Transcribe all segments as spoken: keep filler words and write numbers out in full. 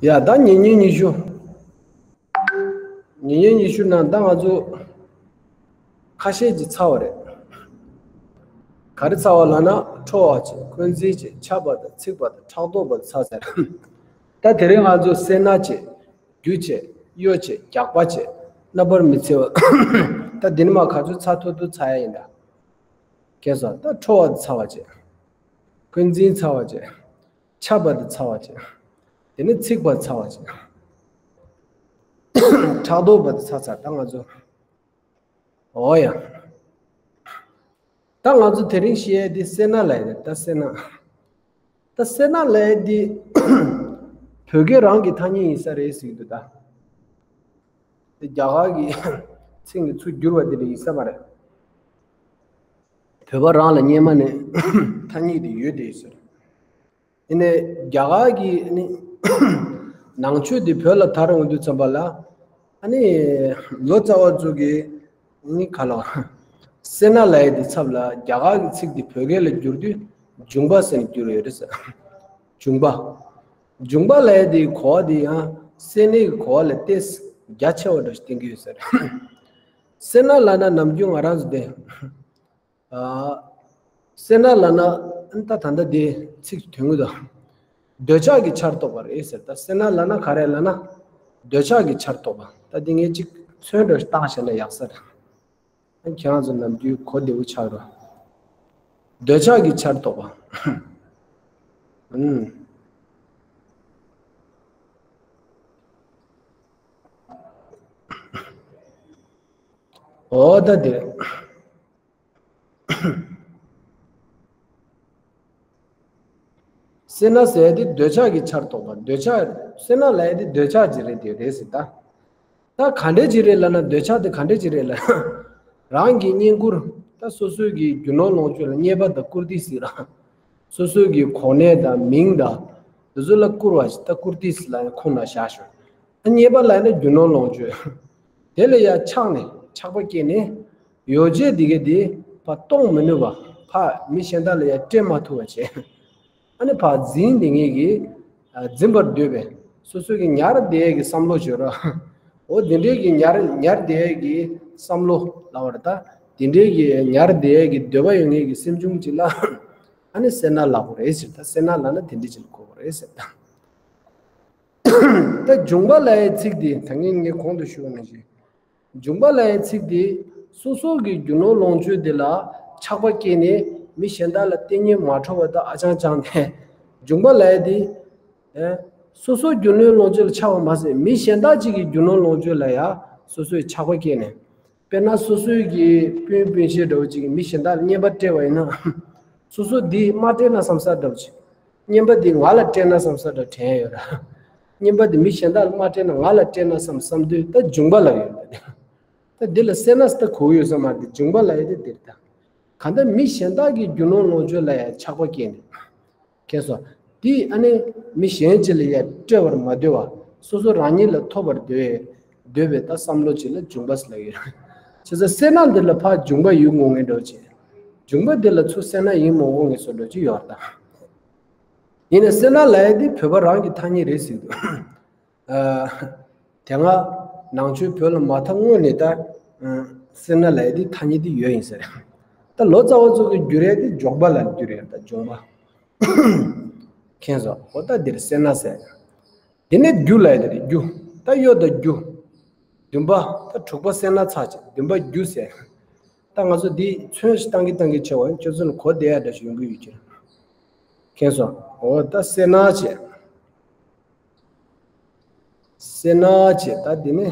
ཡ་ད་ཉེ་ཉེ་ཉི་ཤུ། ཉེ་ཉེ་ཉི་ཤུ་ནང་ད་ང་ཚོ་ཁ་ཤས་ཀྱིས་ཚར་བ་རེད། ག་རེ་ཚར་བ་ལབ་ན། ཁྲོ་བ་བྱས། འཁོན་འཛིན་བྱས། འཆབ་པ་དང་འཚིག་པ་དང་ཕྲག་དོག་པ་ཚར་ཚར། ད་དེ་རིང་ང་ཚོ་སེར་སྣ་བྱས། རྒྱུ་བྱས། གཡོ་བྱས། རྒྱགས་པ་བྱས། རྣམ་པར་མི་འཚེ་བ། ད་འདི་ནས་མར་ག་ཚོད་ཚར་ཐུབ་ཐུབ་ཚར་ཡ་ཡིན་ད། ཁྱེད་ཚོ་ད་ཁྲོ་བ་ཚར་བ་བྱས། འཁོན་འཛིན་ཚར་བ་བྱས། འཆབ་པ་དེ་ཚར་བ་བྱས། དེ་ནས་འཚིག་པ་ཚར་བ་བྱས། ཕྲག་དོག་པ་དེ་ཚར་ཚར། ད་ང་ཚོ། འོ་ཡ། ད་ང་ཚོ་དེ་རིང་བཤད་ཡ་དེ་སེར་སྣ་ལབ་ཡ་རེད། ད་སེར་སྣ། ད་སེར་སྣ་ལབ་ཡ་དེ་བོད་སྐད་རང་གི་ཐ་སྙད་ཡིན་ས་རེད་ཟེར་གྱི་འདུག་ད། དེ་རྒྱ་གར་གྱི་ཚིག་ནས་ཚུར་བསྒྱུར་བ་དེ་འདྲ་ཡིན་ས་མ་རེད། བོད་པ་རང་ལ་སྔོན་མ་ནས་ཐ་སྙད་དེ་ཡོད་དེ་ཟེར། ཡིན་ནའི་རྒྱ་གར་གྱི་ནི་ནང་ཆོས་དེ་བོད་ལ་དར་འོང་དུས་ཙམ་པ་ལ། ཨ་ནི་ལོ་ཙཱ་བ་ཚོ་གིས་ནི་ག་ལ་སེར་སྣ་ལབ་ཡ་དེ་ཚབ་ལ་རྒྱ་གར་གྱི་ཚིག་དེ་བོད་སྐད་ལ་བསྒྱུར་དུས་འབྱུང་པ་ཟེར་ནས་བསྒྱུར་ཡོད་རེད་ཟེར། འབྱུང་པ། འབྱུང་པ་ལབ་ཡ་དེའི་གོ་བ་དེ་ཡང་སེར་སྣའི་གོ་བ་ལས་ཏོག་ཙམ་རྒྱ་ཆེ་བ་འདྲ་ཞིག་བསྟན་གྱི་ཡོད་ས་རེད། སེར་སྣ་ལབ་ན་ནམ་རྒྱུན་ང་རང་ཚོ་དེ། ཨ། སེར་སྣ་ལབ་ན་ཨ་ནི་ད་ད་ལྟ་དེ་ཚིག་དོན་དངོས་དང་། འདོད་ཆགས་ཀྱི་ཆར་གཏོགས་པ་རེད་ཟེར། ད་སེར་སྣ་ལབ་ན་ག་རེ་ལབ་ན། འདོད་ཆགས་ཀྱི་ཆར་གཏོགས་པ། ད་དེ་ངས་ཅིག་མཚོན་འདྲ་ཞིག་བཏང་བཞག་ན་ཡག་ས་རེད། ཁྱེད་རང་ཚོ་ནམ་རྒྱུན་གོ་བདེ་བོ་ཆགས་རོགས། འདོད་ཆགས་ཀྱི་ཆར་གཏོགས་པ། ཨུམ། འོ་ད་དེ། སེར་སྣ་ཟེར་ཡ་དེ་འདོད་ཆགས་ཀྱི་ཆར་གཏོགས་པ། འདོད་ཆགས། སེར་སྣ་ལབ་ཡ་དེ་འདོད་ཆགས་ཅིག་རེད་དེ་རེད་ཟེར་ད། ད་ག་འདྲས་ཅིག་རེད་ལབ་ན། འདོད་ཆགས་དེ་ག་འདྲས་ཅིག་རེད་ལབ་ན། རང་གི་བསྙེན་བཀུར། ད་སོ་སོའི་གི་རྒྱུ་ནོར་ལོངས་སྤྱོད་ལ་རྙེད་པ་དང་བཀུར་སྟི་ཟེར་ར། སོ་སོའི་གི་གོ་གནས་དང་མིང་དང་། དེ་ཚོ་ལ་བཀུར་བ་ཞིག་ད་བཀུར་སྟི་ཟེར་ལབ་ཡ་ཁོངས་ན་བཞག་ཞོག་ཨ་རྙེད་པ་ལབ་ན་རྒྱུ་ནོར་ལོངས་སྤྱོད། དེ་ལ་ཡ་ཆགས་ནས་ཆགས་པ་སྐྱེས་ནས། ཡོ་བྱད་འདི་ག་དེ་ཕར་གཏོང་མི་ནུས་པ། ཕར་མི་གཞན་དག་ལ་ཡ་སྤྲད་མ་ཐུབ་པ་བྱས། ཨ་ནི་ཕར་འཛིན་འདི་ངེད་ཀྱིས་ཨ་འཛིན་པར་འདོད་པས། སོ་སོ་གི་ཉར་བསྡད་ཡས་ཀྱི་བསམ་བློ་བྱོས་ར། འོ་དེ་འདྲའི་གི་ཉར་ཉར་བསྡད་ཡས་ཀྱི་བསམ་བློ་ལབ་པ་རེད་ད། དེ་འདྲའི་གི་ཉར་བསྡད་ཡས་ཀྱི་འདོད་པ་ཡོད་མཁན་གྱི་སེམས་བྱུང་ཅིག་ལ། ཨ་ནི་སེར་སྣ་ལབ་དགོས་རེད་ཟེར་ད། སེར་སྣ་ལབ་ན་དེ་འདྲ་ཅིག་ལ་གོ་དགོས་རེད་ཟེར་ད། ད་འབྱུང་པ་ལབ་ཡས་ཚིག་དེ་ད་ངས་ངས་གོང་དུ་ཞུས་པ་ནང་བཞིན། འབྱུང་པ་ལབ་ཡས་ཚིག་དེ་སོ་སོ་གི་རྒྱུ་ནོར་ལོངས་སྤྱོད་དེ་ལ་ཆགས་པ་སྐྱེས་ནས་མི་གཞན་དག་ལ་སྟེར་སྙིང་མ་བྲོ་བ་དང་ཨ་ཅང་ཅང་ནས། འབྱུང་པ་ལབ་ཡས་དེ། ཨེ། སོ་སོ་རྒྱུ་ནོར་ལོངས་སྤྱོད་ལ་ཆགས་པ་མ་ཟད། མི་གཞན་དག་ཅིག་གི་རྒྱུ་ནོར་ལོངས་སྤྱོད་ལ་ཡང་སོ་སོའི་ཆགས་པ་སྐྱེས་ནས། དཔེར་ན་སོ་སོའི་གི་སྤུན་སྤུན་མཆེད་འདྲ་བོ་ཅིག་གིས་མི་གཞན་དག་ལ་རྔན་པ་སྤྲད་པ་ཡིན་ན། སོ་སོ་འདིས་མ་སྤྲད་ན་བསམ་ས་འདྲ་བོ་ཅིག་རྔན་པ་འདི་ང་ལ་སྤྲད་ན་བསམ་ས་འདྲ་དྲན་ཡོད་ར། རྔན་པ་འདི་མི་གཞན་དག་ལ་མ་སྤྲད་ན་ང་ལ་སྤྲད་ན་བསམ་བསམ་དུས་ད་འབྱུང་པ་ལབ་ཡོད་རེད། ད་འདི་ལ་སེར་སྣ་ཟེར་ད་གོ་གི་ཡོད་ས་མ་རེད་དེ། འབྱུང་པ་ལབ་ཡས་དེ་འདི་རེད་ད། གང་ལྟར་མི་གཞན་དག་གི་རྒྱུ་ནོར་ལོངས་སྤྱོད་ལ་ཡང་ཆགས་པ་སྐྱེས་ནས། མཁྱེན་སོང་། དེ་ཨ་ནི་མི་གཞན་ཅིག་ལ་ཡང་སྤྲད་པར་མ་འདོད་པ། སོ་སོ་རང་ཉིད་ལ་ཐོབ་པར་འདོད་འདོད་པའི་ད་བསམ་བློ་ཅིག་ལ་འབྱུང་པ་ཟེར་ལབ་ཀྱི་རེད། བྱས་ཙང་སེར་སྣ་འདི་ལ་ཕར་འབྱུང་པ་ཡོད་དགོས་ངེས་འགྲོ་བྱས། འབྱུང་པ་འདི་ལ་ཚུར་སེར་སྣ་ཡིན་མི་དགོས་ངེས་བཟོ་འདྲ་ཅིག་ཡོད་རེད་ད། ཡིན་ནའི་སེར་སྣ་ལབ་ཡས་འདི་བོད་པ་རང་གི་ཐ་སྙད་རེད་ཟེར་གྱི་འདུག་ཨ། དེ་སྔ་ནང་ཆོས་བོད་ལ་མ་དར་སྔོན་ནས་ད། ཨ། སེར་སྣ་ལབ་ཡས་འདི་ཐ་སྙད་འདི་ཡོད་ཡིན་ཟེར། ད་ལོ་ཙཱ་བ་ཚོ་གིས་བསྒྱུར་ཡས་འདི་འབྱུང་པ་ལབ་བསྒྱུར་ཡས་ད་འབྱུང་པ། མཁྱེན་སོང་། འོ་ད་འདིར་སེར་སྣ་ཟེར། དེ་ནས་རྒྱུ་ལབ་ཡས་དེ་རེད། རྒྱུ། ད་གཡོ་དང་རྒྱུ། བདུན་པ། ད་དྲུག་པ་སེར་སྣ་ཚར་བྱས། བདུན་པ་རྒྱུ་ཟེར། ད་ང་ཚོ་འདི་མཚོན་ཞིག་བཏང་གི་བཏང་གི་ཆེ་བ་ཡིན། ཁྱོད་ཚོ་ལ་གོ་བདེ་ཡ་འདྲ་ཞིག་ཡོང་གི་ཡོད་ཀྱི་རེད། མཁྱེན་སོང་། འོ་ད་སེར་སྣ་བྱས། སེར་སྣ་བྱས། ད་འདི་ནས།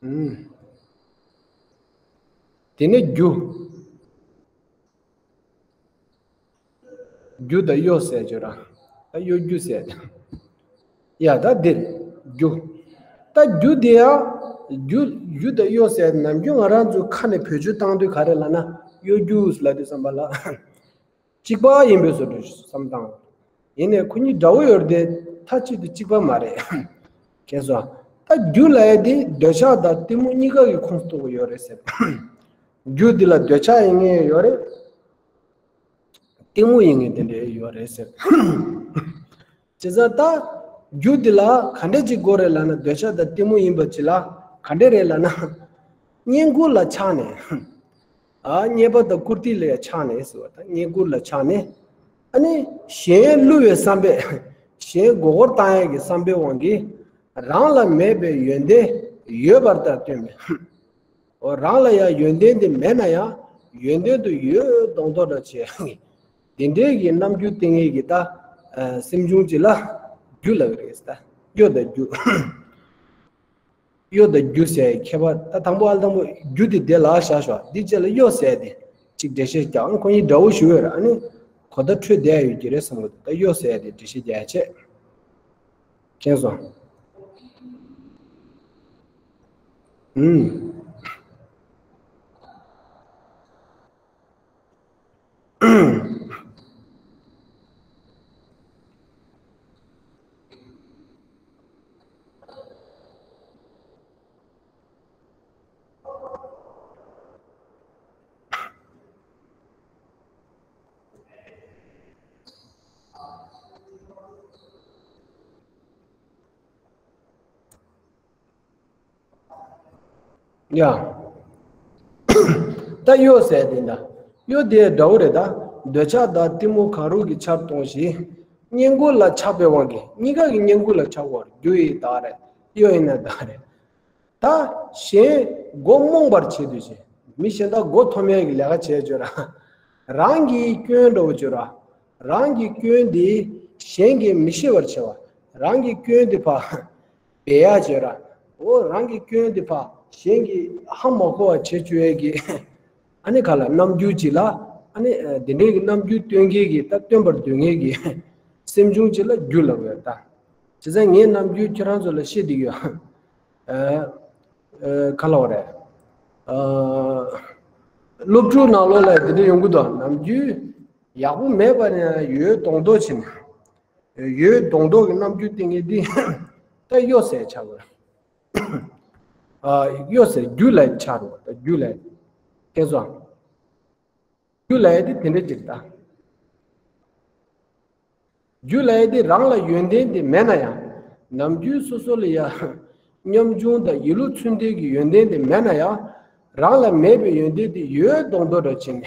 ཨུམ། དེ་ནས་རྒྱུ། རྒྱུ་དང་གཡོ་ཟེར་བརྗོད་ར། ད་གཡོ་སྒྱུ་ཟེར། ཡ་ད་འདིར་རྒྱུ། ད་རྒྱུ་དེ་ཡང་རྒྱུ་རྒྱུ་དང་གཡོ་ཟེར། ནམ་རྒྱུན་ང་རང་ཚོའི་ཁ་ནས་བེད་སྤྱོད་བཏང་དུས་ག་རེ་ལབ་ན་གཡོ་སྒྱུ་ལབ་དུས་ཙམ་པ་ལ། གཅིག་པ་ཡིན་པའི་བཟོ་འདྲ་བསམ་སྟངས། ཡིན་ནའི་ཁོ་གཉིས་འདྲ་བོ་ཡོད་རེད་དེ། མཐའ་གཅིག་ཏུ་གཅིག་པ་མ་རེད། མཁྱེན་སོང་། ད་རྒྱུ་ལབ་ཡས་དེ་འདོད་ཆགས་དང་གཏི་མུག་གཉིས་ཀ་གི་ཁོངས་གཏོགས་ཀྱི་ཡོད་རེད་ཟེར། རྒྱུ་འདི་ལ་འདོད་ཆགས་ཡིན་ངེས་ཡོད་རེད། གཏི་མུག་ཡིན་ངེས་དེ་འདྲ་ཡོད་རེད་ཟེར། བྱས་ བྱས་ཙང་ད་རྒྱུ་འདི་ལ་ག་འདྲ་ཅིག་དགོས་རེད་ལབ་ན། འདོད་ཆགས་དང་གཏི་མུག་ཡིན་པ་ཅིག་ལ་ག་འདྲ་རེད་ལབ་ན། བསྙེན་བཀུར་ལ་ཆགས་ནས། ཨ། རྙེད་པ་དང་བཀུར་སྟི་ལ་ཡང་ཆགས་ནས་ཟེར་བ་དང་། བསྙེན་བཀུར་ལ་ཆགས་ནས། ཨ་ནི་གཞན་བསླུ་བའི་བསམ་པས། གཞན་མགོ་སྐོར་བཏང་ཡས་ཀྱི་བསམ་པའི་དབང་གིས། རང་ལ་མེད་པའི་ཡོན་ཏན་ཡོད་པར་ལྟར་སྟོན་པས། འོ། རང་ལ་ཡང་ཡོན་ཏན་དེ་མེད་ན་ཡང་ཡོན་ཏན་དུ་ཡོད་མདོག་མདོག་འདྲ་བྱས། དེ་འདྲའི་གི་རྣམ་འགྱུར་སྟོན་མཁན་གྱི་ད། ཨ། སེམས་བྱུང་ཅིག་ལ་རྒྱུ་ལབ་ཀྱི་རེད་ད། གཡོ་དང་རྒྱུ། གཡོ་དང་རྒྱུ་ཟེར་ཡའི་ཁྱད་པར། ད་དང་པོ། ཨ། དང་པོ་རྒྱུ་དེ་དེ་ལ་བཞག་ཤོག་འདི་རྗེས་ལ་གཡོ་ཟེར་ཡ་དེ་ཅིག་འགྲེལ་བཤད་རྒྱག་ཁོ་གཉིས་འདྲ་བོ་ཞིག་ཡོད་རེད། ཨ་ནི་གོ་བརྡ་འཕྲོད་བསྡད་ཡོད་ཀྱི་རེད་བསམ་གི་འདུག་ད་གཡོ་ཟེར་ཡ་དེ་འགྲེལ་བཤད་རྒྱག་ཡ་བྱས། མཁྱེན་སོང་། ཨུམ། ཡ། ད་གཡོ་ཟེར་དེ་འདྲ། གཡོ་དེ་འདྲ་བོ་རེད་ད། འདོད་ཆགས་དང་གཏི་མུག་གང་རུང་གི་ཆར་གཏོང་ཞིང་། བསྙེན་བཀུར་ལ་ཆགས་པའི་དབང་གིས། གཉིས་ཀ་གི་བསྙེན་བཀུར་ལ་ཆགས་པ་རེད། རྒྱུ་ཡིན་ན་བདག་རེད། གཡོ་ཡིན་ན་བདག་རེད། ད་གཞན་མགོ་རྨོངས་པར་བྱེད་དུ་བྱེད། མི་གཞན་དག་མགོ་འཐོམ་ཡས་ཀྱི་ལས་ཀ་བྱས་བྱོས་ར། རང་གི་སྐྱོན་འདྲ་བོ་བྱོས་ར། རང་གི་སྐྱོན་འདི་གཞན་གྱིས་མི་ཤེས་པར་བྱ་བ། རང་གི་སྐྱོན་འདི་ཕར་སྦས་ཡག་བྱོས་ར། འོ། རང་གི་སྐྱོན་འདི་ཕར་གཞན་གྱིས་ཧ་མ་གོ་བ་བྱེད་བཅུག་ཡས་ཀྱི། ཨ་ནི་ག་ལ་རྣམ་འགྱུར་ཅིག་ལ། ཨ་ནི་འདི་འདྲའི་གི་རྣམ་འགྱུར་སྟོན་མཁན་གྱི། ད་སྟོན་པར་འདོད་མཁན་གྱི་སེམས་བྱུང་ཅིག་ལ་རྒྱུ་ལབ་ཡོད་ད། བྱས་ཙང་ངས་རྣམ་འགྱུར་ཁྱེད་རང་ཚོ་ལ་བཤད་བསྡད་ཀྱི་ཡོད། ཨ། ཨ། ག་ལབ་དགོས་རེད། ཨ། སློབ་ཕྲུག་ནང་ལོགས་ལ་འདི་འདྲ་ཡོང་གི་འདུག་རྣམ་འགྱུར་ཡག་པོ་མེད་པ་ནས་ཡོད་མདོག་མདོག་བྱས་ནས། ཡོད་མདོག་མདོག་གི་རྣམ་འགྱུར་སྟོན་མཁན་འདི་ད་གཡོ་ཟེར་ཆགས་པ་རེད། ཨ། གཡོ་ཟེར་རྒྱུ་ལ་ཆགས་རེད་པ། ད་རྒྱུ་ལ། མཁྱེན་སོང་། རྒྱུ་ལབ་ཡ་དེ་དེ་འདྲ་ཅིག་རེད་ད། རྒྱུ་ལབ་ཡ་དེ་རང་ལ་ཡོན་ཏན་དེ་མེད་ན་ཡང་། ནམ་རྒྱུན་སོ་སོ་ལ་ཡ་ཉམ་ཆུང་དང་ཡིད་བློ་ཚུལ་ལྡན་གྱི་ཡོན་ཏན་དེ་མེད་ན་ཡང་། རང་ལ་མེད་པའི་ཡོན་ཏན་དེ་ཡོད་མདོག་མདོག་འདྲ་བྱས་ནས།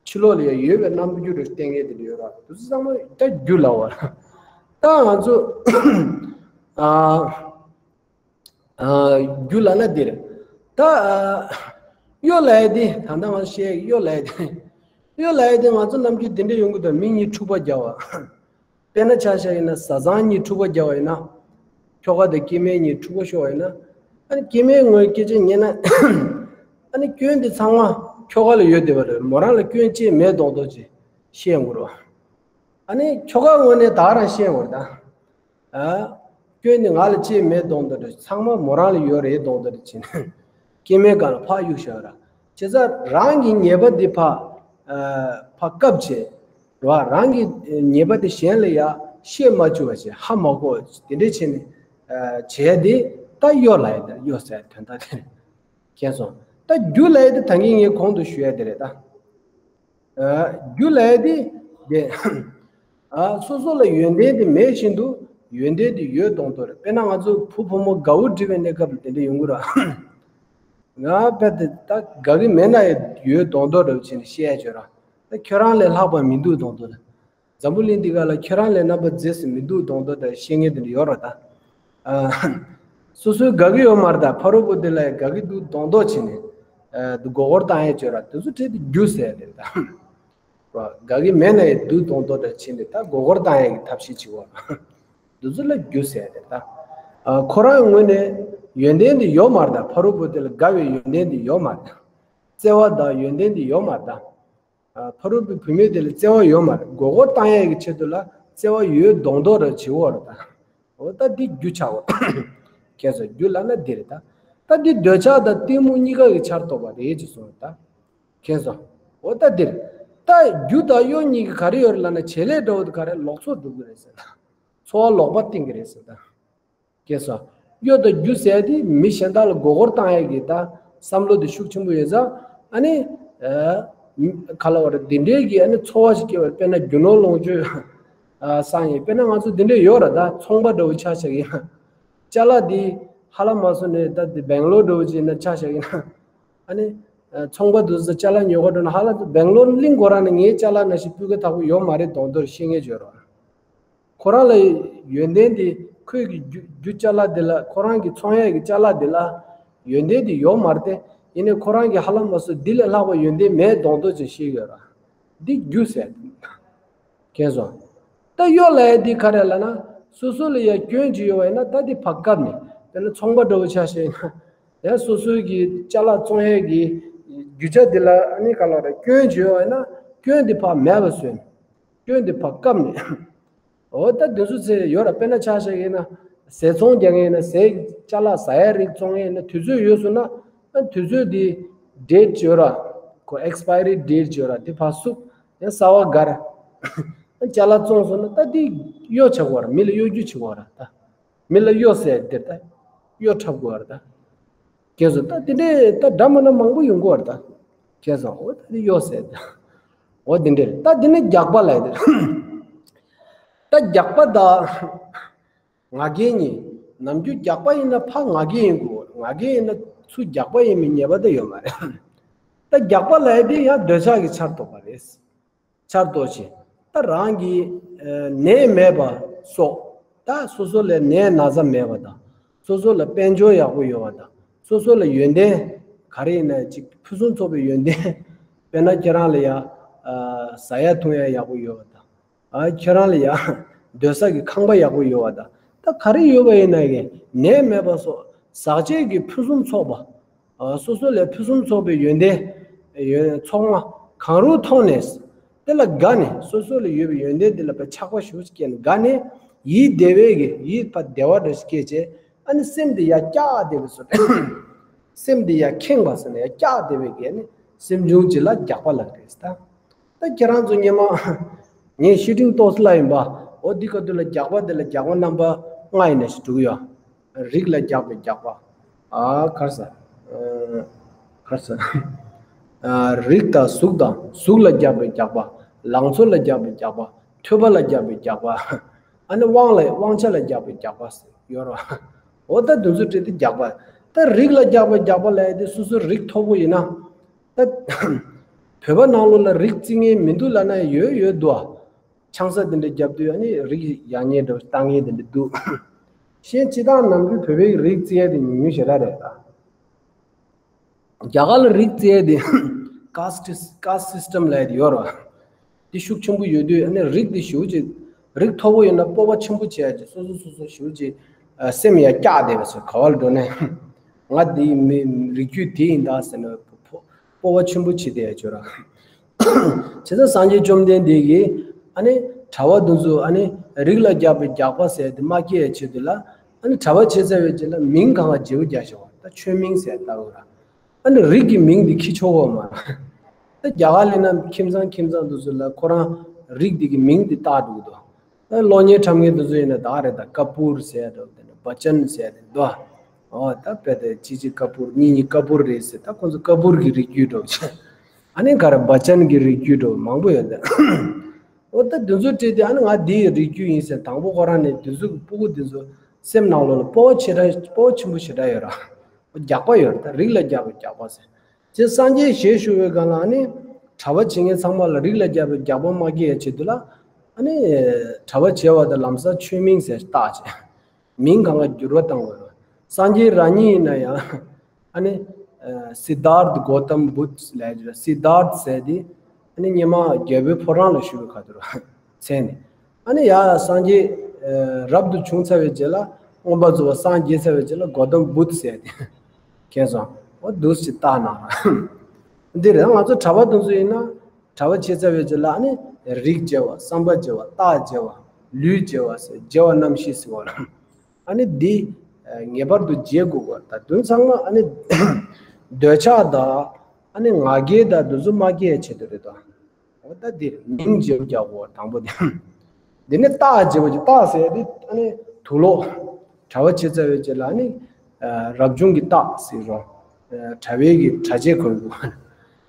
ཕྱི་ལོགས་ལ་ཡ་ཡོད་པའི་རྣམ་འགྱུར་རེ་བསྟན་མཁན་དེ་འདྲ་ཡོད་ར། དེ་ཚོ་ཚང་མ་ད་རྒྱུ་ལབ་པ་རེད། ད་ང་ཚོ། ཨ། ཨ། རྒྱུ་ལབ་ན་འདི་རེད། ད། ཨ། གཡོ་ལབ་ཡ་འདི། ད་ལྟ་ང་བཤད་གཡོ་ལབ་ཡ་འདི། གཡོ་ལབ་ཡ་འདི་ང་ཚོ་རྣམ་འགྱུར་འདི་འདྲ་ཡོང་གི་འདུག་མི་གཉིས་འཁྲུག་པ་རྒྱག་པ། དཔེར་ན་ཆ་བཞག་ཡིན་ན། བཟའ་ཚང་གཉིས་འཁྲུག་པ་རྒྱག་པ་ཡིན་ན། ཁྱོ་ག་དང་སྐྱེ་དམན་གཉིས་འཁྲུག་པ་ཤོར་བ་ཡིན་ན། ཨ་ནི་སྐྱེ་དམན་ངོས་སྐད་ཆ་ཉན་ན། ཨ་ནི་སྐྱོན་འདི་ཚང་མ་ཁྱོ་ག་ལ་ཡོད་བསྡད་པ་རེད། མོ་རང་ལ་སྐྱོན་ཅི་མེད་མདོག་མདོག་ཅིག་བཤད་ཡོང་གི་རེད་པ། ཨ་ནི་ཁྱོ་ག་ངོས་ནས་ད་ག་རང་བཤད་ཡོང་གི་རེད་ད། ཨ། སྐྱོན་ནི་ང་ལ་ཅི་མེད་མདོག་མདོག་འདྲ། ཚང་མ་མོ་རང་ལ་ཡོད་རེད་མདོག་མདོག་འདྲ་བྱས་ནས་སྐྱེ་དམན་སྒང་ལ་ཕར་གཡུག་བཞག་ར། བྱས་ཙང་རང་གི་ཉེས་པ་འདི་ཕར། ཨ། ཕར་བཀབ་བྱས་ར། རང་གི་ཉེས་པ་དེ་གཞན་ལ་ཡ་བཤད་མ་བཅུག་པ་བྱས། ཧ་མ་གོ་དེ་འདྲ་བྱས་ནས། ཨ། བྱས་དེ་ད་གཡོ་ལབ་ཡ་དེ། གཡོ་ཟེར་དོན་དག་དེ་རེད། མཁྱེན་སོང་། ད་རྒྱུ་ལབ་ཡ་དེ་ད་གིན་ངས་གོང་དུ་ཞུ་ཡ་དེ་རེད་ད། ཨ། རྒྱུ་ལབ་ཡ་དེ་དེ། ཨ། སོ་སོ་ལ་ཡོན་ཏན་དེ་མེད་བཞིན་དུ་ཡོན་ཏན་དེ་ཡོད་མདོག་མདོག་རེད། དཔེར་ན་ང་ཚོ་བུ་བུ་མོ་དགའ་བོ་སྒྲིག་པའི་གནས་སྐབས་ལ་དེ་འདྲ་ཡོང་གི་ར། ང་དཔེ་དེ་ད་དགའ་གི་མེད་ན་ཡང་ཡོད་མདོག་མདོག་འདྲ་བོ་བྱས་ནས་བཤད་ཡ་བྱོས་ར། ད་ཁྱོད་རང་ལས་ལྷག་པ་མི་འདུག་མདོག་མདོག་རེད། འཛམ་བུ་གླིང་འདི་ག་ལ་ཁྱོད་རང་ལས་རྣམ་པ་མཛེས་སུ་མི་འདུག་མདོག་མདོག་འདྲ་བཤད་མཁན་དེ་འདྲ་ཡོད་ར་ད། ཨ། སོ་སོའི་དགའ་གི་ཡོད་མ་རེད་ད། ཕ་རོལ་པོ་དེ་ལ་ཡང་དགའ་གི་འདུག་མདོག་མདོག་བྱས་ནས། ཨ། མགོ་སྐོར་བཏང་ཡས་བྱོས་ར། དེ་ཚོ་ཁྲིད་དེ་རྒྱུ་ཟེར་ཡ་དེ་རེད་ད། དགའ་གི་མེད་ན་ཡང་འདུག་མདོག་མདོག་འདྲ་བྱས་ནས་ད་མགོ་སྐོར་བཏང་ཡས་ཀྱི་ཐབས་ཤེས་བྱེད་དགོས་ར། དེ་ཚོ་ལ་རྒྱུ་ཟེར་ཡ་དེ་རེད་ད། ཨ། ཁོ་རང་ངོས་ནས་ཡོན་ཏན་དེ་ཡོད་མ་རེད་ད། ཕ་རོལ་པོ་དེ་ལ་དགའ་བའི་ཡོན་ཏན་དེ་ཡོད་མ་རེད། བརྩེ་བ་དང་ཡོན་ཏན་དེ་ཡོད་མ་རེད་ད། ཨ། ཕ་རོལ་པོའི་བུད་མེད་དེ་ལ་བརྩེ་བ་ཡོད་མ་རེད། མགོ་སྐོར་བཏང་ཡས་ཀྱི་ཆེད་དུ་ལ་བརྩེ་བ་ཡོད་མདོག་མདོག་འདྲ་བྱེད་འོ་རེད་ད། འོ་ད་འདི་རྒྱུ་ཆགས་འོ། མཁྱེན་སོང་། རྒྱུ་ལབ་ན་འདི་རེད་ད། ད་འདི་འདོད་ཆགས་དང་གཏི་མུག་གཉིས་ཀ་གི་ཆར་གཏོགས་པ་རེད་ཅེས་གསུངས་རེད་ད། མཁྱེན་སོང་། འོ་ད་འདིར། ད་རྒྱུ་དང་གཡོ་གཉིས་ཀྱི་ག་རེ་ཡོད་རེད་ལབ་ན། བྱེད་ལས་འདྲ་བོ་དེ་ག་རེ། ལོག་འཚོ་སྒྲུབ་ཀྱི་རེད་ཟེར་ད། འཚོ་བ་ལོག་པ་བསྟེན་གྱི་རེད་ཟེར་ད། མཁྱེན་སོང་། གཡོ་དང་རྒྱུ་ཟེར་དེ་མི་གཞན་དག་ལ་མགོ་སྐོར་བཏང་ཡས་ཀྱི་ད་བསམ་བློ་དེ་ཤུགས་ཆེན་པོ་ཡོད་ཙང་། ཨ་ནི། ཨ། ག་ལབ་དགོས་རེད། འདི་འདྲའི་གི་ཨ་ནི་འཚོ་བ་ཞིག་སྐྱེལ་བར། དཔེར་ན་རྒྱུ་ནོར་ལོངས་སྤྱོད་ ཨ་སང་ཡིན། དཔེར་ན་ང་ཚོ་འདི་འདྲས་ཡོད་ར། ད་ཚོང་པ་འདྲ་བོ་ཆ་བཞག་ཡིན་ན། ཅ་ལག་འདི་ཧ་ལམ་མ་སོང་ནས་ད་འདི་སྦེང་ལོར་འདྲ་བོ་ཅིག་ཡིན་ན་ཆ་བཞག་ཡིན་ན། ཨ་ནི་ཨ་ཚོང་པ་འདུག་ཟེར། ཅ་ལག་ཉོ་ག་འགྲོ་ན་ཧ་ལམ་སྦེང་ལོར་གླིང་ཁོ་རང་ནས་ངའི་ཅ་ལག་ནང་བཞིན་སྤུས་ཀ་དག་པོ་ཡོད་མ་རེད་མདོག་མདོག་ཤེས་མཁན་ཅིག་ཡོད་ར། ཁོ་རང་ལ་ཡོན་ཏན་དེ་ཁོས་ཀྱི་རྒྱུ་རྒྱུ་ཅ་ལག་དེ་ལ། ཁོ་རང་གི་ཚོང་ཡས་ཀྱི་ཅ་ལག་དེ་ལ་ཡོན་ཏན་དེ་ཡོད་མ་རེད་དེ། ཡིན་ནའི་ཁོ་རང་གི་ཧ་ལམ་མ་སོང་འདི་ལས་ལྷག་པ་ཡོན་ཏན་མེད་མདོག་མདོག་ཅིག་ཤེས་ཀྱི་ཡོད་ར། འདི་རྒྱུ་ཟེར། མཁྱེན་སོང་། ད་གཡོ་ལབ་ཡས་འདི་ག་རེ་ལབ་ན། སོ་སོ་ལ་ཡ་སྐྱོན་ཅིག་ཡོད་པ་ཡིན་ན་ད་འདི་ཕར་བཀབ་ནས། དཔེར་ན་ཚོང་པ་འདྲ་བོ་ཆ་བཞག་ན། ཡང་སོ་སོའི་གི་ཅ་ལག་བཙོང་ཡས་ཀྱི་རྒྱུ་ཆ་འདི་ལ་ཨ་ནི་ག་ལབ་རེད། སྐྱོན་ཅིག་ཡོད་པ་ཡིན་ན་སྐྱོན་འདི་ཕར་མེད་པ་བཟོས་ནས། སྐྱོན་འདི་ཕར་བཀབ་ནས། འོ་ད་འདི་ཚོ་ཚེ་ཡོད་ར། དཔེར་ན་ཆ་བཞག་ཡིན་ན་ཟས་ཚོང་རྒྱག་མཁན་ཡིན་ན་ཟས་ཅ་ལག་ཟ་ཡ་རིགས་བཙོང་མཁན་ཡིན་ན་དུས་ཚོད་ཡོལ་སོང་ན། ཨ་དུས་ཚོད་འདི་ཌེ་ཊི་ཡོད་ར། ཁོ་ཨེག་སི་པའི་རི་ཌེ་ཊི་ཡོད་ར། འདི་ཕར་བསུབ། ཡང་གསར་པ་བསྒར། ཨ་ཅ་ལག་བཙོང་སོང་ན་ད་འདི་གཡོ་ཆགས་དགོས་ར། མི་ལ་གཡོ་སྒྱུ་བྱེད་དགོས་ར་ད། མི་ལ་གཡོ་ཟེར་དེ་ད་གཡོ་འཁྲབ་དགོས་ར་ད། མཁྱེན་སོང་། ད་དེ་འདྲས་ད་འདྲ་མི་འདྲ་མང་པོ་ཡོང་གི་ཡོད་རེད་ད། མཁྱེན་སོང་། འོ་ད་དེ་གཡོ་ཟེར་ད། འོ་དེ་འདྲས་རེད། ད་དེ་ནས་རྒྱགས་པ་ལབ་ཡ་དེ། ད་རྒྱགས་པ་དང་ང་རྒྱལ་གཉིས། ནམ་རྒྱུན་རྒྱགས་པ་ཡིན་ན་ཕར་ང་རྒྱལ་ཡིན་དགོས། ང་རྒྱལ་ཡིན་ན་ཚུར་རྒྱགས་པ་ཡིན་པའི་ངེས་པ་ད་ཡོད་མ་རེད། ད་རྒྱགས་པ་ལབ་ཡ་དེ་ཡང་འདོད་ཆགས་ཀྱི་ཆར་གཏོགས་པ་རེད། ཆར་གཏོགས་ཤིང་། ད་རང་གི་ཨ་ནད་མེད་པ་སོགས། ད་སོ་སོ་ལ་ནད་ན་ཚ་མེད་པ་དང་། སོ་སོ་ལ་དཔལ་འབྱོར་ཡག་པོ་ཡོད་པ་དང་། སོ་སོ་ལ་ཡོན་ཏན་ག་རེ་ཡིན་ན་ཅིག་ཕུན་སུམ་ཚོགས་པའི་ཡོན་ཏན། དཔེར་ན་ཁྱེད་རང་ལ་ཡ་ཨ་ཟ་ཡ་འཐུང་ཡ་ཡག་པོ་ཡོད་པ་དང་། ཨ་ཁྱེད་རང་ལ་ཡ་སྡོད་ས་གི་ཁང་པ་ཡག་པོ་ཡོད་པ་དང་། ད་ག་རེ་ཡོད་པ་ཡིན་ན་ཡང་ནད་མེད་པ་སོགས་ཟག་བཅས་ཀྱི་ཕུན་སུམ་ཚོགས་པ། ཨ་སོ་སོ་ལ་ཕུན་སུམ་ཚོགས་པའི་ཡོན་ཏན་ཡོན་ཚོགས་མ་གང་རུང་མཐོང་ནས། དེ་ལ་དགའ་ནས། སོ་སོ་ལ་ཡོད་པའི་ཡོན་ཏན་དེ་ལ་ཕར་ཆགས་པ་ཞེ་པོ་ཅིག་སྐྱེས་ནས་དགའ་ནས། ཡིད་བདེ་བའི་གི་ཡིད་ཕར་བདེ་བ་འདྲ་ཞིག་སྐྱེས་བྱས། ཨ་ནི་སེམས་དེ་ཡར་བཀྱགས་བསྡད་པའི་བཟོ་འདྲ། སེམས་དེ་ཡར་ཁེངས་པ་ཟེར་ན་ཡར་བཀྱགས་བསྡད་པའི་གི་ཨ་ནི་སེམས་བྱུང་ཅིག་ལ་རྒྱགས་པ་ལབ་རེད་ད། ད་ཁྱེད་རང་ཚོ་སྔོན་མ་ངས་བཤེས་སྤྲིང་ཏོག་ཙམ་ལབ་ཡིན་པ། འོ་འདི་སྐབས་དུས་ལ་རྒྱགས་པ་འདི་ལ་རྒྱགས་པ་རྣམ་པ་ལྔ་ཡིན་ན་ཞིག་འདུག་ཡ། རིགས་ལ་རྒྱགས་པའི་རྒྱགས་པ། ཨ་ག་རེ་ཟ། ཨ་ག་རེ་ཟ། ཨ་རིགས་དང་གཟུགས་དང་། གཟུགས་ལ་རྒྱགས་པའི་རྒྱགས་པ། ལང་ཚོ་ལ་རྒྱགས་པའི་རྒྱགས་པ། ཐོས་པ་ལ་རྒྱགས་པའི་རྒྱགས་པ། ཨ་ནི་དབང་ལ་དབང་ཆ་ལ་རྒྱགས་པའི་རྒྱགས་པ་ཟེར་ཡོད་རེད་བ། འོ་ད་འདི་ཚོ་བྲིས་ཏེ་རྒྱགས་པ། ད་རིགས་ལ་རྒྱགས་པའི་རྒྱགས་པ་ལབ་ཡ་དེ་སོ་སོ་རིགས་མཐོ་པོ་ཡིན་ན། ད་བོད་པ་ནང་ལོགས་ལ་རིགས་བརྩི་མཁན་མི་འདུག་ལབ་ན་ཡོད་ཡོད་འདུག་ཨ། ཆང་ས་དེ་འདྲ་བརྒྱབ་དུས་ཨ་ནི་རིགས་ཡག་ཉེས་འདྲ་བཏང་མཁན་དེ་འདྲ་འདུག་གཞན་སྤྱིར་བཏང་ནམ་རྒྱུན་བོད་པའི་རིགས་བརྩི་ཡ་དེ་ཉུང་ཉུང་ཞེ་དྲག་རེད་ད། རྒྱ་གར་ལ་རིགས་བརྩི་ཡ་དེ་ཀཱསི་ཊི་ཀཱསི་སི་སི་ཊམ་ལབ་ཡ་དེ་ཡོད་རེད་བ། དེ་ཤུགས་ཆེན་པོ་ཡོད་དུས་ཨ་ནི་རིགས་དེ་ཞེ་པོ་ཅིག་རིགས་མཐོ་པོ་ཡོད་ན་སྤོབས་པ་ཆེན་པོ་བྱེད་ཡ་ཅིག་སོ་སོ་སོ་སོ་ཞེ་པོ་ཅིག་ཨ་སེམས་ཡར་བཀྱགས་བསྡད་པ་ཚོ་ག་བར་འགྲོ་ནས་ང་དེའི་མི་རིགས་རྒྱུད་དེ་ཡིན་ད་ཟེར་ནས་སྤོབས་པ་ཆེན་པོ་བྱེད་བསྡད་ཡ་ཅིག་ཡོད་རེད། བྱས་ཙང་སངས་རྒྱས་བཅོམ་ལྡན་འདས་ཀྱིས་ཨ་ནི་གྲྭ་པ་དེ་ཚོ་ཨ་ནི་རིགས་ལ་རྒྱགས་པའི་རྒྱགས་པ་ཟེར་དེ་མ་སྐྱེ་ཡ་ཆེད་དུ་ལ་ཨ་ནི་གྲྭ་པ་བྱེད་ཚར་བའི་རྗེས་ལ་མིང་གང་ག་བརྗེ་པོ་རྒྱག་བཞག་པ། ད་ཆོས་མིང་ཟེར་བཏགས་ཡོད་རེད། ཨ་ནི་རིགས་ཀྱི་མིང་འདི་འཁྱེར་ཆོག་གོ་མ་རེད། ད་རྒྱ་གར་ལ་ན་ཁྱིམ་ཚང་ཁྱིམ་ཚང་དེ་ཚོ་ལ་ཁོ་རང་རིགས་འདི་གི་མིང་འདི་བཏགས་འདུག་དོ། ད་གློག་བརྙན་འཁྲབ་མཁན་དེ་ཚོ་ཡིན་ན་ད་ག་རེད། ད་ཀ་པུར་ཟེར་འདུག་དེ་ནས་བ་ཅན་ཟེར་དེ་འདུག་ཨོ་ད་དཔེ་དེ་གཅིག་གཅིག་ཀ་པུར་གཉིས་གཉིས་ཀ་པུར་རེད་ཟེར། ད་ཁོ་ཚོ་ཀ་པུར་གི་རིགས་རྒྱུད་འགྲོ་བྱས། ཨ་ནི་ག་རེ་བ་ཅན་གི་རིགས་རྒྱུད་འགྲོ་མང་པོ་ཡོད་དེ། འོ་ད་དེ་ཚོ་བྲིས་ཏེ་ཨ་ནི་ང་འདི་ཡི་རིགས་རྒྱུད་ཡིན་ཟེར། དང་པོ་ཁོ་རང་ནས་དེ་ཚོ་གི་སྤུ་གུ་དེ་ཚོ་སེམས་ནང་ལོགས་ལ་སྤོབས་པ་ཆེ་དྲགས་སྤོབས་པ་ཆེན་པོ་ཞེ་དྲག་ཡོད་ར། རྒྱགས་པ་ཡོད་རེད། ད་རིགས་ལ་རྒྱགས་པའི་རྒྱགས་པ་ཟེར། རྗེ་སངས་རྒྱས་ཞལ་བཞུགས་པའི་སྒང་ལ་ཨ་ནི་གྲྭ་པ་བྱེད་མཁན་ཚང་མ་ལ་རིགས་ལ་རྒྱགས་པའི་རྒྱགས་པ་མ་སྐྱེ་ཡ་ཆེད་དུ་ལ་ཨ་ནི་གྲྭ་པ་བྱས་པ་དང་ལམ་སང་ཆོས་མིང་ཟེར་བཏགས་བྱས། མིང་གང་ག་འགྱུར་བ་བཏང་དགོས་རེད། སངས་རྒྱས་རང་ཉིད་ཡིན་ན་ཡང་ཨ་ནི་སིད་དྷཱརྠ་གོ་ཏམ་བུདྡྷ་ལབ་ཀྱི་རེད། སིད་དྷཱརྠ་ཟེར་དེ་ཨ་ནི་སྔོན་མ་རྒྱལ་པོའི་ཕོ་བྲང་ལ་བཞུགས་པའི་ཁ་ཐུག་རེད། མཚན་ནི། ཨ་ནི་ཡ་སངས་རྒྱས་ཨ་རབ་ཏུ་བྱུང་ཚར་བའི་རྗེས་ལ་མངོན་པར་རྫོགས་པར་སངས་རྒྱས་ཚར་བའི་རྗེས་ལ་གོ་ཏམ་བུདྡྷ་ཟེར་དེ། མཁྱེན་སོང་། འོ་འདུག་སེ་བཏགས་གནང་། འདི་རེད། ང་ཚོ་གྲྭ་པ་དེ་ཚོ་ཡིན་ན་གྲྭ་པ་བྱས་ཚར་བའི་རྗེས་ལ་ཨ་ནི་རིགས་བརྗེ་བ། བསམ་པ་བརྗེ་བ། རྟགས་བརྗེ་བ། ལུས་བརྗེ་བ་ཟེར། བརྗེ་བ་རྣམ་བཞི་ཟེར་བ་ལ། ཨ་ནི་འདི་ངེས་པར་དུ་བརྗེ་དགོས་པ། ད་དོན་ཚང་མ་ཨ་ནི་འདོད་ཆགས་དང་ཨ་ནི་ང་རྒྱལ་དང་དེ་ཚོ་མ་སྐྱེ་ཡ་ཆེད་དུ་རེད་དོ། འོ་ད་འདིར་མིང་བརྗེ་པོ་རྒྱག་དགོས་པ་དང་པོ་དེ། འདི་ནི་རྟགས་བརྗེ་པོ་ཅིག་རྟགས་ཟེར་ཡ་དེ་ཨ་ནི་དུག་ལོག་གྲྭ་པ་བྱས་ཚར་བའི་རྗེས་ལ་ཨ་ནི་རབ་བྱུང་གི་རྟགས་ཟེར་རོ། གྲྭ་པའི་གི་གྲྭ་ཆས་གོན་དགོས།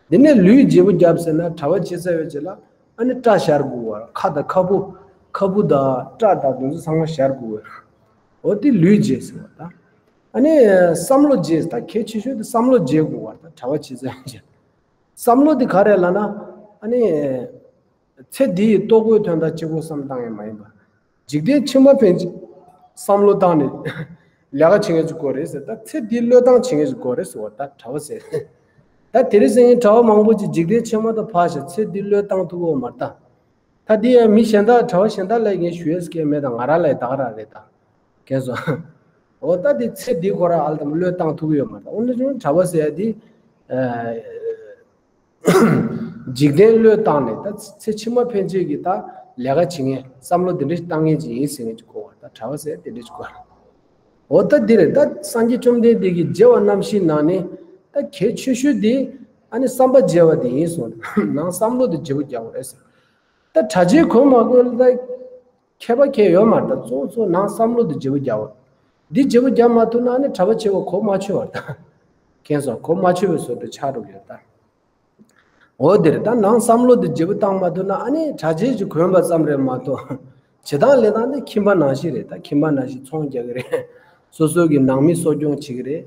འདི་ནས་ལུས་བརྗེ་པོ་བརྒྱབ་ཟེར་ན་གྲྭ་པ་བྱས་ཚར་བའི་རྗེས་ལ་ཨ་ནི་སྐྲ་བཞར་དགོས་པ། ཁ་དང་ཁ་སྤུ་ ཁ་སྤུ་དང་སྐྲ་དང་དེ་ཚོ་ཚང་མ་བཞར་དགོས། འོ་དེ་ལུས་བརྗེ་ཟེར་བ་དང་། ཨ་ནི་བསམ་བློ་བརྗེ་ཟེར་ད་གལ་ཆེ་ཤོས་དེ་བསམ་བློ་བརྗེ་དགོས་བ་དང་གྲྭ་པ་བྱེད་ཚད་བརྗེ། བསམ་བློ་དེ་ག་རེ་ལབ་ན། ཨ་ནི། ཚེ་འདི་ཡི་ལྟོ་གོས་དོན་དག་གཅིག་པོ་བསམ་བཏང་ཡང་མ་ཡིན་པ། འཇིག་རྟེན་ཕྱི་མ་ཕན་ཆད་བསམ་བློ་བཏང་ནས་ལས་ཀ་བྱེད་མཁན་ཅིག་དགོས་རེད་ཟེར། ད་ཚེ་འདི་བློས་བཏང་བྱེད་མཁན་ཅིག་དགོས་རེད་ཟེར་བ་ད་གྲྭ་པ་ཟེར། ད་དེ་རིང་སང་ཉིན་གྲྭ་པ་མང་པོ་ཅིག་འཇིག་རྟེན་ཕྱི་མ་དང་ཕར་བཞག་ཚེ་འདི་བློས་བཏང་ཐུབ་ཀྱི་ཡོད་མ་རེད་ད། ད་འདི་ཡང་མི་གཞན་དག་གྲྭ་པ་གཞན་དག་ལ་ངས་ཞུ་ཡས་སྐལ་མེད་ད། ང་རང་ལ་ད་ག་རང་རེད་ད། མཁྱེན་སོང་། འོ་ད་འདི་ཚེ་འདི་ཁོ་རང་ཨ་ལ་དམ་བློས་བཏང་ཐུབ་ཀྱི་ཡོད་མ་རེད་ད། འོ་ན་ཅུང་གྲྭ་པ་ཟེར་ཡ་འདི། འཇིག་རྟེན་བློས་བཏང་ནས་ད་ཚེ་ཕྱི་མ་ཕན་ཆད་ཀྱི་ད་ལས་ཀ་བྱེད་མཁན་བསམ་བློ་འདི་འདྲ་བཏང་མཁན་ཅིག་ཡིན་ཟེར་མཁན་ཅིག་གོ་བ་ད་གྲྭ་པ་ཟེར་དེ་འདྲ་ཅིག་གོ། འོ་ད་འདི་རེད་ད་སངས་རྒྱས་བཅོམ་ལྡན་འདས་ཀྱི་བརྗེ་བ་རྣམ་བཞིའི་ནང་ནས་ད་གལ་ཆེ་ཤོས་འདི་ཨ་ནི་བསམ་པ་བརྗེ་བ་འདི་ཡིན་གསུངས། ནང་བསམ་བློ་འདི་བརྗེ་པོ་རྒྱག་དགོས་རེད་ཟེར། ད་གྲྭ་ཆས་གོན་མ་གོན་ལ་ད་ཁྱད་པར་གང་ཡོད་མ་རེད་ད། གཙོ་བོ་གཙོ་བོ་ནང་བསམ་བློ་འདི་བརྗེ་པོ་རྒྱག་དགོས། འདི་བརྗེ་པོ་རྒྱག་མ་ཐུབ་ན་ཨ་ནི་གྲྭ་པ་བྱེད་པ་གོ་མ་ཆོད་བ་རེད་ད། མཁྱེན་སོང་། གོ་མ་ཆོད་པའི་བཟོ་འདྲ་ཆགས་འགྲོ་གི་ཡོད་ད། འོ་དེ་རེད་ད། ནང་བསམ་བློ་དེ་བརྗེ་པོ་བཏང་མ་ཐུབ་ན་ཨ་ནི་གྲྭ་ཆས་ཅིག་གོན་པ་ཙམ་རེད་མ་གཏོགས། བྱེད་སྟངས་ལས་སྟངས་དེ་ཁྱིམ་པ་ནང་བཞིན་རེད་ད། ཁྱིམ་པ་ནང་བཞིན་ཚོང་རྒྱག་གི་རེད། སོ་སོ་གི་ནང་མི་གསོ་སྐྱོང་བྱེད་ཀྱི་རེད།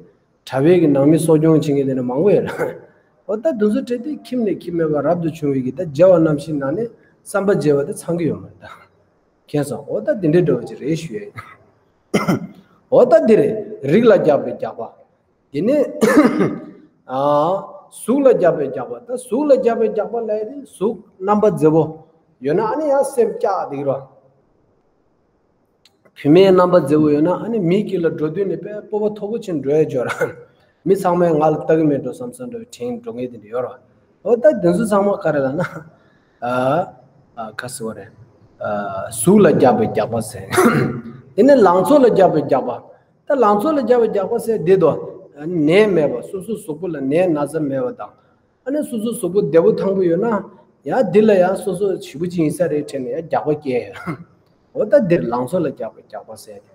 གྲྭ་པའི་གི་ནང་མི་གསོ་སྐྱོང་བྱེད་མཁན་དེ་འདྲ་མང་པོ་ཡོད་རེད། འོ་ད་དེ་ཚོ་བྲལ་ཏེ་ཁྱིམ་ནས་ཁྱིམ་མེད་པར་རབ་ཏུ་བྱུང་བའི་གི་ད་བརྗེ་བ་རྣམ་བཞིའི་ནང་ནས་བསམ་པ་བརྗེ་བ་དེ་ཚང་གི་ཡོད་མ་རེད་ད། མཁྱེན་སོང་། འོ་ད་དེ་འདྲའི་འདྲ་བོ་ཅིག་རེད་ཞུ་ཡ་ཡིན། འོ་ད་འདི་རེད། རིགས་ལ་རྒྱགས་པའི་རྒྱགས་པ། དེ་ནས་ཨ། གཟུགས་ལ་རྒྱགས་པའི་རྒྱགས་པ། ད་གཟུགས་ལ་རྒྱགས་པའི་རྒྱགས་པ་ལབ་ཡ་དེ་གཟུགས་རྣམ་པ་མཛེས་པོ་ཡོད་ན་ཨ་ནི་ཡང་སེམས་སྐྱག་བསྡད་ཀྱི་རེད། བུད་མེད་རྣམ་པ་མཛེས་པོ་ཡོད་ན་ཨ་ནི་མི་དཀྱིལ་ལ་འགྲོ་དུས་ནས་དཔེ་སྤོབས་པ་མཐོ་པོ་ཅིག་འགྲོ་ཡ་ཅིག་ཡོད་རེད། མི་ཚང་མས་ང་ལ་ལྟ་གི་མེད་འགྲོ་བསམ་བསམ་འདྲ་བའི་དྲན་འགྲོ་མཁན་དེ་འདྲ་ཡོད་རེད། འོ་ད་དེ་ཚོ་ཚང་མ་ག་རེ་ལབ་ན། ཨ། ཨ། ག་ཟེར་བ་རེད། ཨ། གཟུགས་ལ་རྒྱགས་པའི་རྒྱགས་པ་ཟེར། དེ་ནས་ལང་ཚོ་ལ་རྒྱགས་པའི་རྒྱགས་པ། ད་ལང་ཚོ་ལ་རྒྱགས་པའི་རྒྱགས་པ་ཟེར་འདི་དོ། ནད་མེད་པ། སོ་སོའི་གཟུགས་པོ་ལ་ནད་ན་ཚ་མེད་པ་དང་། ཨ་ནི་སོ་སོའི་གཟུགས་པོ་བདེ་པོ་ཐང་པོ་ཡོད་ན། ཡང་འདི་ལ་ཡང་སོ་སོ་ཞེ་པོ་ཅིག་ཡིན་ས་རེད་དྲན་ནས་ཡང་རྒྱགས་པ་སྐྱེ། འོ་ད་འདིར་ལང་ཚོ་ལ་རྒྱགས་པའི་རྒྱགས་པ་ཟེར་ཏེ།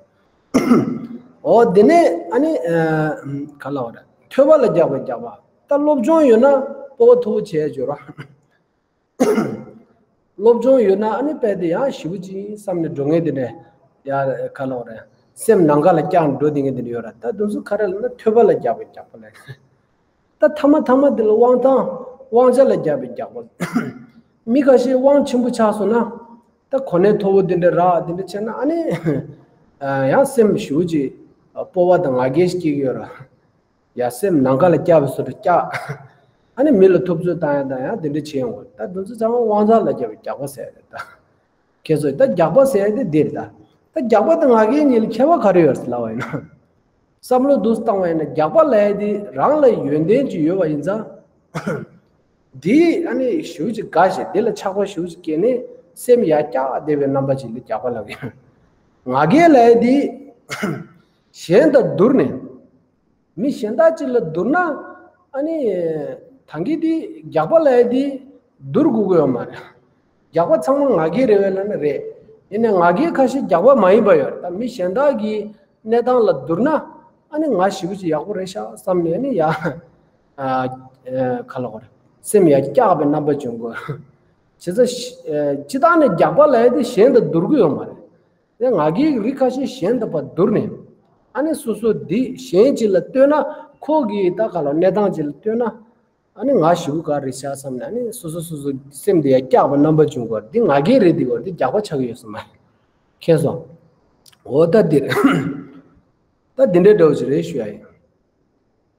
འོ་དེ་ནས་ཨ་ནི་ཨ། ག་ལབ་དགོས་རེད། ཐོས་པ་ལ་རྒྱགས་པའི་རྒྱགས་པ། ད་སློབ་སྦྱོང་ཡོད་ན་སྤོབས་པ་མཐོ་པོ་བྱས་ཡ་ཅིག་ཡོད་རེད། སློབ་སྦྱོང་ཡོད་ན་ཨ་ནི་དཔེ་དེ་ཡང་ཞེ་པོ་ཅིག་བསམ་ནས་འགྲོ་མཁན་དེ་འདྲ། ཡ་ག་ལབ་དགོས་རེད། སེམས་ནམ་མཁའ་ལ་བཀྱགས་འགྲོ་བསྡད་མཁན་དེ་འདྲ་ཡོད་རེད། ད་དེ་ཚོ་ག་རེ་ལབ་ན་ཐོས་པ་ལ་རྒྱགས་པའི་རྒྱགས་པ་ལབ། ད་ཐ་མ་ཐ་མ་དེ་ལ་དབང་ཐང་དབང་ཆ་ལ་རྒྱགས་པའི་རྒྱགས་པ། མི་ཁ་ཤས་དབང་ཆེན་པོ་ཆགས་སོང་ན། ད་གོ་གནས་མཐོ་པོ་དེ་འདྲ་རག་དེ་འདྲ་བྱས་ན་ཨ་ནི། ཡང་སེམས་ཞེ་པོ་ཅིག་སྤོབས་པ་དང་ང་རྒྱལ་སྐྱེ་གི་ཡོད་རེད། ཡ་སེམས་ནམ་མཁའ་ལ་བཀྱགས་པའི་བཟོ་འདྲ་བཀྱགས། ཨ་ནི་མི་ལ་ཐུབ་ཚོད་བཏང་ཡ་དང་ཡང་དེ་འདྲ་བྱེད་ཡོང་གི་རེད། ད་དེ་ཚོ་ཚང་མ་དབང་ཐང་ལ་རྒྱགས་པའི་རྒྱགས་པ་ཟེར་རེད་ད། ཁྱེད་ཚོས་ད་རྒྱགས་པ་ཟེར་ཡ་དེ་འདི་རེད་ད། ད་རྒྱགས་པ་དང་ང་རྒྱལ་གཉིས་ལ་ཁྱད་པར་ག་རེ་ཡོད་རེད་ལབ་པ་ཡིན་ན། བསམ་བློ་འདུག་བཏང་བ་ཡིན་ན་རྒྱགས་པ་ལབ་ཡ་དེ་རང་ལ་ཡོན་ཏན་ཅིག་ཡོད་པ་ཡིན་ཙང་། འདི་ཨ་ནི་ཞེ་པོ་ཅིག་དགའ་ཞིང་འདི་ལ་ཆགས་པ་ཞེ་པོ་ཅིག་སྐྱེས་ནས་སེམས་ཡར་བཀྱགས་བསྡད་པའི་རྣམ་པ་ཅིག་ལ་རྒྱགས་པ་ལབ་ཀྱི་ཡོད། ང་རྒྱལ་ལབ་ཡ་དེ་གཞན་དང་བསྡུར་ནས། མི་གཞན་དག་ཅིག་ལ་བསྡུར་ན། ཨ་ནི། ད་གིན་དེ་རྒྱགས་པ་ལབ་ཡ་དེ་བསྡུར་དགོས་ཀྱི་ཡོད་མ་རེད། རྒྱགས་པ་ཚང་མ་ང་རྒྱལ་རེད་པས་ལབ་ན་རེད། ཡིན་ནའི་ང་རྒྱལ་ཁ་ཤས་རྒྱགས་པ་མ་ཡིན་པ་ཡོད་རེད། ད་མི་གཞན་དག་གི་གནས་སྟངས་ལ་བསྡུར་ན། ཨ་ནི་ང་ཞེ་པོ་ཅིག་ཡག་པོ་རེད་ཤག་བསམ་ནས་ཨ་ནི་ཡ། ཨ། ཨ། ག་ལབ་དགོས་རེད། སེམས་ཡར་བཀྱགས་པའི་རྣམ་པ་བྱུང་དགོས། བྱས་ཙང་། ཨ། སྤྱིར་བཏང་ནས་རྒྱགས་པ་ལབ་ཡ་དེ་གཞན་དང་བསྡུར་གྱི་ཡོད་མ་རེད། དེ་ང་རྒྱལ་གྱི་རིགས་ཁ་ཤས་གཞན་དང་ཕར་བསྡུར་ནས། ཨ་ནི་སོ་སོ་འདི་གཞན་ཅིག་ལ་ལྟོས་ན། ཁོ་གི་ད་ག་ལབ་གནས་སྟངས་ཅིག་ལ་ལྟོས་ན། ཨ་ནི་ང་ཞེ་པོ་ག་རེ་བྱས་བསམ་ནས་ཨ་ནི་སོ་སོ་སོ་སོ་སེམས་དེ་ཡར་བཀྱགས་པའི་རྣམ་པ་བྱུང་གི་ཡོད་རེད། འདི་ང་རྒྱལ་རེད། འདི་གོ་འདི་རྒྱགས་པ་ཆགས་ཀྱི་ཡོད་ས་མ་རེད། མཁྱེན་སོང་། འོ་ད་འདི་རེད། ད་འདི་འདྲའི་འདྲ་བོ་ཞིག་རེད་ཞུ་ཡ་ཡིན།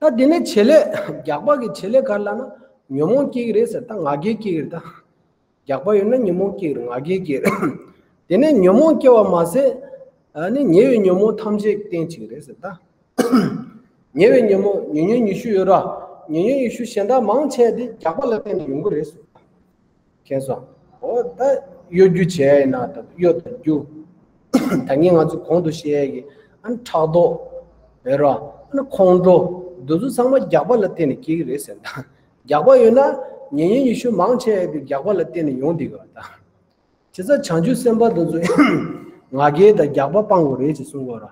ད་འདི་ནས་བྱེད་ལས། རྒྱགས་པ་གི་བྱེད་ལས་ག་རེ་ལབ་ན་ཉོན་མོངས་སྐྱེ་གི་རེད་ཟེར། ད་ང་རྒྱལ་སྐྱེ་གི་རེད་ད། རྒྱགས་པ་ཡོད་ན་ཉོན་མོངས་སྐྱེ་གི་རེད། ང་རྒྱལ་སྐྱེ་གི་རེད། དེ་ནས་ཉོན་མོངས་སྐྱེ་བ་མ་ཟད། ཨ་ནི་ཉེ་བའི་ཉོན་མོངས་ཐམས་ཅད་རྟེན་བྱེད་ཀྱི་རེད་ཟེར་ད། ཉེ་བའི་ཉོན་མོངས་ཉེ་ཉོན་ཉི་ཤུ་ཡོད་ར། ཉེ་ཉོན་ཉི་ཤུ་གཞན་དག་མང་ཆེ་བ་དེ་རྒྱགས་པ་ལ་བརྟེན་ནས་ཡོང་གི་རེད་ཟེར། མཁྱེན་སོང་། འོ་ད་གཡོ་སྒྱུ་བྱས་ཡིན་ན་ད་གཡོ་དང་སྒྱུ། ད་ངས་ང་ཚོ་གོང་དུ་བཤད་ཡས་ཀྱི་ཨ་ནི་ཕྲག་དོག་ཡོད་ར། ཨ་ནི་ཁོང་ཁྲོ། འདི་ཚོ་ཚང་མ་རྒྱགས་པ་ལ་བརྟེན་ནས་སྐྱེ་གི་རེད་ཟེར་ད། རྒྱགས་པ་ཡོད་ན་ཉེ་ཉོན་ཉི་ཤུ་མང་ཆེ་བ་དེ་རྒྱགས་པ་ལ་བརྟེན་ནས་ཡོང་བསྡད་ཀྱི་ཡོད་རེད་ད། བྱས་ཙང་བྱང་ཆུབ་སེམས་དཔའ་འདི་ཚོས་ང་རྒྱལ་དང་རྒྱགས་པ་སྤང་དགོས་རེད་ཅེས་གསུང་གི་ཡོད་ར།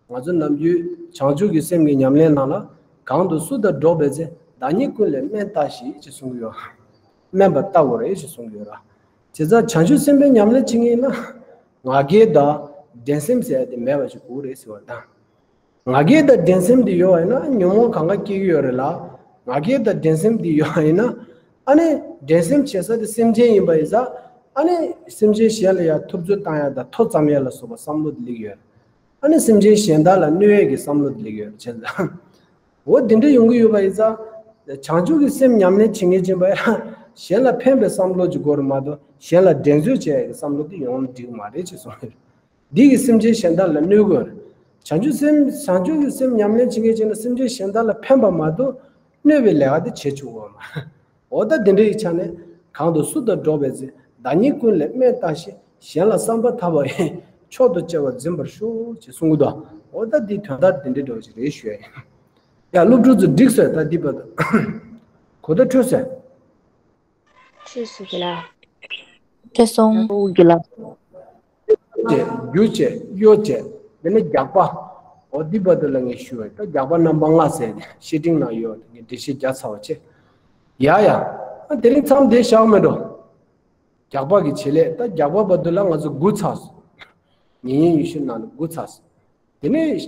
ང་ཚོ་ནམ་རྒྱུན་བྱང་ཆུབ་ཀྱི་སེམས་ཀྱི་ཉམས་ལེན་ནང་ལ། གང་དུ་སུ་དང་འགྲོགས་པའི་ཚེ། བདག་ཉིད་ཀུན་ལས་དམན་བལྟ་ཞིག་ཅེས་གསུང་གི་ཡོད། དམན་པ་བལྟ་དགོས་རེད་ཅེས་གསུང་གི་ཡོད་ར། བྱས་ཙང་བྱང་ཆུབ་སེམས་དཔའི་ཉམས་ལེན་བྱེད་མཁན་ཡིན་ན། ང་རྒྱལ་དང་འགྲན་སེམས་ཟེར་ཡ་དེ་མེད་པ་ཞིག་དགོས་རེད་ཟེར་བ་དང་། ང་རྒྱལ་དང་འགྲན་སེམས་དེ་ཡོད་པ་ཡིན་ན་ཉོན་མོངས་གང་ག་སྐྱེ་གི་ཡོད་རེད་ལ། ང་རྒྱལ་དང་འགྲན་སེམས་དེ་ཡོད་པ་ཡིན་ན། ཨ་ནི་འགྲན་སེམས་བྱེད་ས་དེ་སེམས་ཅན་ཡིན་པ་ཡིན་ཙང་། ཨ་ནི་སེམས་ཅན་གཞན་ལ་ཡང་ཐུབ་ཚོད་བཏང་ཡ་དང་མཐོ་ཙམ་ཡ་ལ་སོགས་པ་བསམ་བློ་དེ་སླེབས་ཡོད་རེད། ཨ་ནི་སེམས་ཅན་གཞན་དག་ལ་གནོད་ཡས་ཀྱི་བསམ་བློ་དེ་སླེབས་ཡོད་རེད་བྱས་ཙང་། འོ་དེ་འདྲ་ཡོང་གི་ཡོད་པ་ཡིན་ཙང་། བྱང་ཆུབ་ཀྱི་སེམས་ཉམས་ལེན་བྱེད་མཁན་ཅིག་ཡིན་པ་ཡང་གཞན་ལ་ཕན་པའི་བསམ་བློ་ཅིག་དགོས་རེད་མ་གཏོགས་གཞན་ལ་འགྲན་རྩོད་བྱེད་ཡས་ཀྱི་བསམ་བློ་དེ་ཡོང་ན་འགྲིག་མ་རེད་ཅེས་གསུངས་ཡོད། འདི་གིས་སེམས་ཅན་གཞན་དག་ལ་གནོད་དགོས་རེད། བྱང་ཆུབ་སེམས་བྱང་ཆུབ་ཀྱི་སེམས་ཉམས་ལེན་བྱེད་མཁན་ཅིག་ན་སེམས་ཅན་གཞན་དག་ལ་ཕན་པ་མ་གཏོགས་གནོད་པའི་ལས་ཀ་དེ་བྱེད་ཆོག་གི་མ་རེད། འོ་ད་དེ་འདྲ་ཡི་ཆ་ནས། གང་དུ་སུ་དང་འགྲོགས་པའི་ཚེ། བདག་ཉིད་ཀུན་ལས་དམན་བལྟ་ཞིང་། གཞན་ལ་བསམ་པ་ཐལ་བ་ཡིས། མཆོག་ཏུ་སྐྱེ་བར་འཛིན་པར་ཤོག་ཅེས་གསུང་གི་འདུག་འོ་ད་འདི་དོན་དག་དེ་འདྲ་འདྲ་བོ་ཞིག་རེད་ཞུ་ཡ་ཡིན། ཡ་སློབ་ཕྲུག་ཚོ་འགྲིག་སོང་ད་འདི་བར་དུ། གོ་བརྡ་འཕྲོད་སོང་། ཁྱེད་སུ་གི་ལ། ཁྱེད་སོང་། ཨོ་གི་ལ། བཅས་རྒྱུ་བཅས་གཡོ་བཅས་དེ་ནས་རྒྱགས་པ། འོ་འདི་བར་དུ་ལ་ངས་ཞུ་བས་ད་རྒྱགས་པ་རྣམ་པ་ལྔ་ཟེར་ནས་བཤེས་སྤྲིང་ན་ཡོད་ངས་འགྲེལ་བཤད་རྒྱག་ཚར་བ་བྱས། ཡ་ཡ། ཨ་དེ་རིང་མཚམས་འདི་བཞག་མེད་འགྲོ། རྒྱགས་པ་གི་བྱེད་ལས་ད་རྒྱགས་པ་བར་དུ་ལ་ང་ཚོ་དགུ་ཚར་སོང་། ཉིན་ཡིན་ཉི་ཤུ་ནང་ལ་དགུ་ཚར་སོང་། དེ་ནས་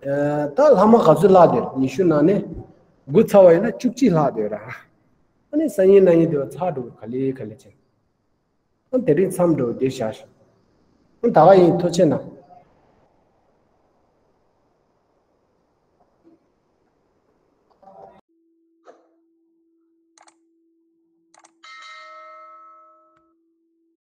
ཨ་ད་ལྷག་མ་ག་ཚོད་ལྷག་དེ་རེད། ཉི་ཤུ་ནང་ནས་དགུ་ཚར་བ་ཡིན་ན་བཅུ་གཅིག་ལྷག་དེ་ར། ཨ་ནི་སང་ཉིན་གནངས་ཉིན་དེ་བ་ཚར་འགྲོ་ག་ལེ་ག་ལེ་བྱས། ཨ་དེ་རིང་མཚམས་འགྲོ་བདེ་བཞག་ཤག་ཨ་ད་ག་ཡིན་ཐུགས་རྗེ་གནང་།